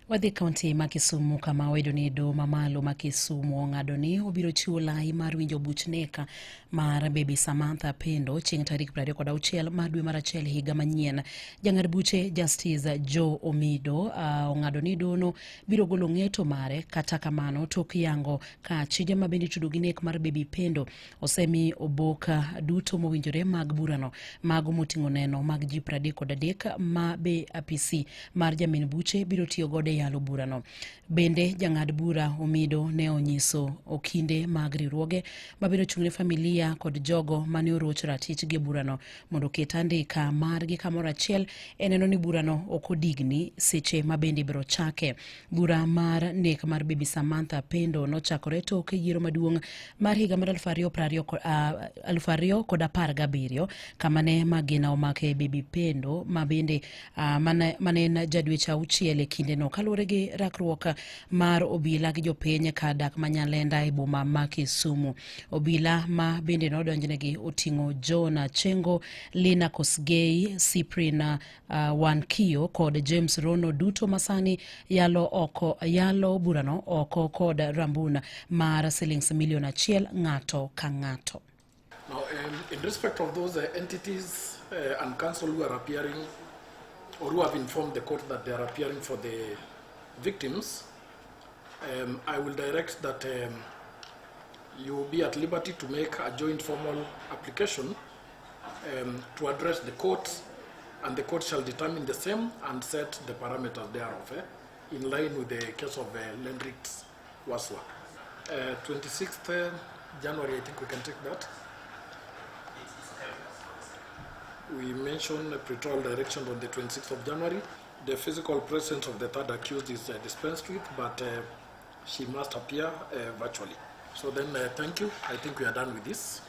Wadhi kaunti ma Kisumu kama wayudo ni doho mamalo ma Kisumu ong'ado ni obiro chiwo lai mar winjo buch nek mar Baby Samantha Pendo chieng' tarik 26 mar dwe mar achiel higa manyien. Jang'ad buche Justice Joe Omido ong'ado ni dohono biro golo ng'eto mare kata kamano tok yango ka achije ma bende itudo gi nek mar Baby Pendo osemi oboka duto mowinjore mag burano, mago moting'o neno mag ji 33 ma be apisi mar jamin buche biro tiyo godo e yalo burano. Bende jang'ad bura Omido ne onyiso okinde mag riwruoge mabiro chung' ne familia kod jogo mane oroch ratichgi e burano mondo oket andika margi kamoro achiel e neno ni burano ok odigni seche ma bende ibiro chake. Bura mar nek mar Bibi Samantha Pendo nochakore tok yiero maduong' mar higa mar 2027 kama ne magina omake Bibi Pendo ma bende mane en jadweche auchiel e kindeno kaluwore gi rakruok mar obila gi jopiny kar dak ma Nyalenda e boma ma Kisumu. Obila ma bende nodonjnegi oting'o John Achengo, Lina Kosgei, Cyprian Wankio kod James Rono duto masani yalo oko yalo burano oko kod rambun mar silings milion achiel ng'ato ka ng'ato. Now, in respect of those entities and counsel who are appearing or who have informed the court that they are appearing for the victims, I will direct that you will be at liberty to make a joint formal application to address the court, and the court shall determine the same and set the parameters thereof, in line with the case of Lendrix Waswa. 26th January, I think we can take that. We mentioned pretrial direction on the 26th of January. The physical presence of the third accused is dispensed with, but she must appear virtually. So then, thank you. I think we are done with this.